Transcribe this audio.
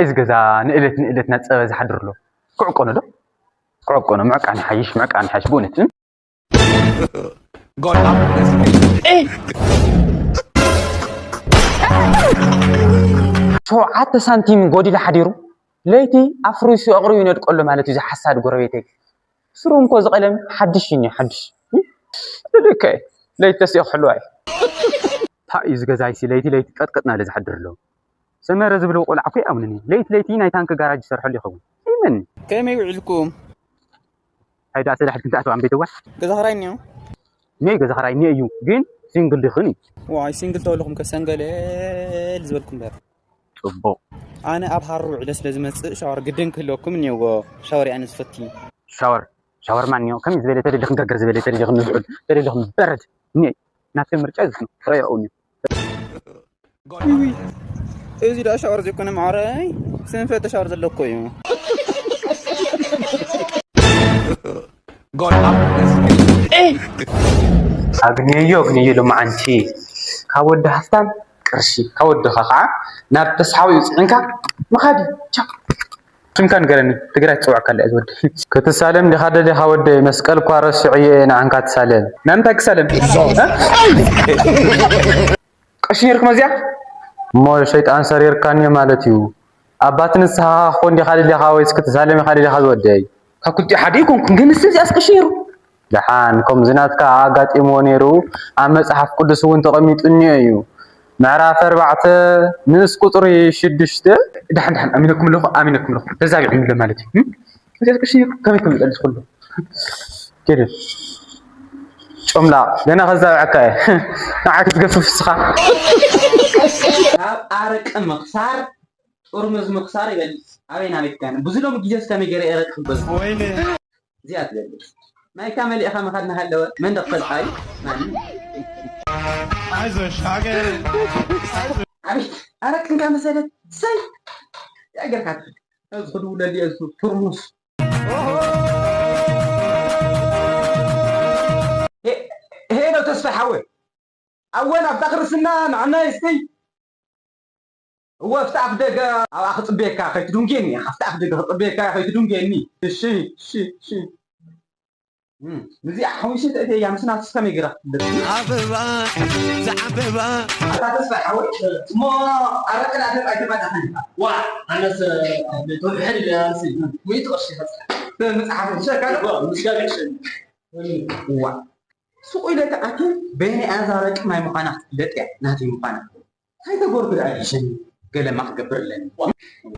እዚ ገዛ ንእለት ንእለት እናጸበ ዝሓድር ኣሎ። ክዕቆኖ ዶ? ክዕቆኖ፣ ምዕቃን ይሓይሽ፣ ምዕቃን ይሓይሽ ብእውነት። ሸውዓተ ሳንቲም ጎዲሉ ሓዲሩ፣ ለይቲ ኣፍሪሱ ኣቕርዩ ይነድቆ ኣሎ ማለት እዩ፣ እዚ ሓሳድ ጎረቤተይ። ስሩ እንኮ ዝቐለም ሓድሽ እዩ፣ ሓድሽ። ልልከ፣ ለይቲ ተሲኦ ክሕልዋ እዩ። እንታይ እዩ እዚ ገዛይሲ፣ ለይቲ ለይቲ ቀጥቀጥ እናበለ ዝሓድር ኣሎ። ሰመረ ዝብልዎ ቆልዓ እኮ ይኣምንኒ። ለይቲ ለይቲ ናይ ታንኪ ጋራጅ ይሰርሐሉ ይኸውን። ይመን። ከመይ ውዒልኩም? ኣይዳ ሰላሕ ክንታኣተው ኣንቤተዋ። ገዛ ኽራይ እኒኦ? እኒኦ ገዛ ኽራይ እኒኦ እዩ፣ ግን ሲንግል ዲኽን እዩ? ዋይ፣ ሲንግል ተበልኹም ከ ሰንገለል ዝበልኩም እምበር። ጽቡቕ። ኣነ ኣብ ሃሩ ውዕለ ስለ ዝመጽእ ሻወር ግድን ክህልወኩም እኒኦዎ። ሻወር እየ ኣነ ዝፈቲ። ሻወር፣ ሻወርማ እኒኦ። ከመይ ዝበለ ተደሊ ክንገርገር ዝበለ ተደሊ ክንዝሑል ተደሊ ክንበረድ እኒኦ። ናተይ ምርጫ እዩ ዝፍኑ። ረዮ እኒኦ። ውይ፣ እዚ ደኣ ሻወር ዘይኮነ ማዕረይ፣ ስንፈት ሻወር ዘለዎ እዩ። ኣግንየዮ፣ ኣግንየዮ፣ ሎማዓንቲ ካብ ወዲ ሃፍታም ቅርሺ፣ ካብ ወድኻ ከዓ ናብ ተስሓዊ እዩ ፅዕንካ ምኻድ እዩ። ቻው። ሽምካ ንገረኒ፣ ትግራይ ትፅውዐካ ኣላ እያ ዝወዲ። ክትሳለም ዲኻ ደሊኻ ወደይ? መስቀል እኳ ረሲዐዮ እየ ንዓንካ ትሳለም። ናይ ምንታይ ክሳለም? ቀሺ ነይርኩም እዚኣ? እሞ ሸይጣን ሰሪርካኒ ማለት እዩ። ኣባት ንስሓኻ ክትኮን ዲኻ ደሊኻ ወይስ ክትሳለም ኢኻ ደሊኻ ዝወደይ? ካብ ክልቲኡ ሓደ ኣይኮንኩን፣ ግን ንሱ እዚኣስ ቀሺ ነይሩ። ደሓን ከምዚ ናትካ ኣጋጢምዎ ነይሩ፣ ኣብ መጽሓፍ ቅዱስ እውን ተቐሚጡ እኒኦ እዩ። ምዕራፍ ኣርባዕተ ንኡስ ቁጽሪ ሽዱሽተ። ደሓን ደሓን ኣሚነኩም ኣለኹ፣ ኣሚነኩም ኣለኹ። ተዛቢዖም ኣሎ ማለት እዩ። እም? እዚኣስ ቀሺ ነይሩ፣ ከመይ ከም ዝጠልስ ኩሉ። ኬደ። ጮምላቕ፣ ገና ከዛብዐካ እየ። ንዓይ ክትገፍፍ ንስኻ። ካብ ኣረቂ ምኽሳር ጥርሙዝ ምኽሳር ይበልጽ። ኣበይ ናበይ ትካነ? ብዙ ሎሚ ግዜ እስከመይ ገይረ ኣረቂ ክገዝእ? ወይኔ። እዚኣ ትበልጽ። ማይካ መሊእኻ ምኻድ እናሃለወ መን ዶ ክፈልጣ እዩ? ማንም። ኣይዞሽ፣ ሃገር። ኣቤት፣ ኣረቂ እንካ መሰለት። ሰይ! ያገርካ ትብል። እዚ ክድውለሉ እየ፣ እዚ ጥርሙዝ። ሄ-፣ ሄሎ ተስፋ ሓወይ። ኣወ ናብታ ክርስትና ንዓና ይስተይ። እወ ኣብቲ ኣፍ ደገ ኣብኣ ክጽበየካ ከይትድንጉየኒ። ኣብቲ ኣፍ ደገ ክጽበየካ ከይትድንጉየኒ። እሺ፣ እሺ፣ እሺ። እም፣ ነዚኣ ሓዊሰ ተእትየያ ምስ ናትስ ከመይ ገይራ ክትፍለጥ? ኣበባ ዝዓበባ። ኣታ ተስፋ ሓወይ፣ እሞ ኣረቂ ዳኣ ኣይተባላዕኻን ኢኻ። ዋ፣ ኣነስ፣ እ፣ ቶብሕል፣ እ፣ ኣንስ፣ ሚእቲ ቅርሺ ከጽሓ። መጽሓፍ ዝሸካ ዶ? ዋ፣ ምስ ጋር ይሸኒ። ዋ፣ ሱቕ ኢለ ክኣቱ በይነይ ኣዛ ኣረቂ ማይ ምዃና ክትፍለጥ እያ፣ ናተይ ምዃና። እንታይ ተጎርግር ኣይሕሸኒ፣ ገለማ ክገብር ኣለኒ።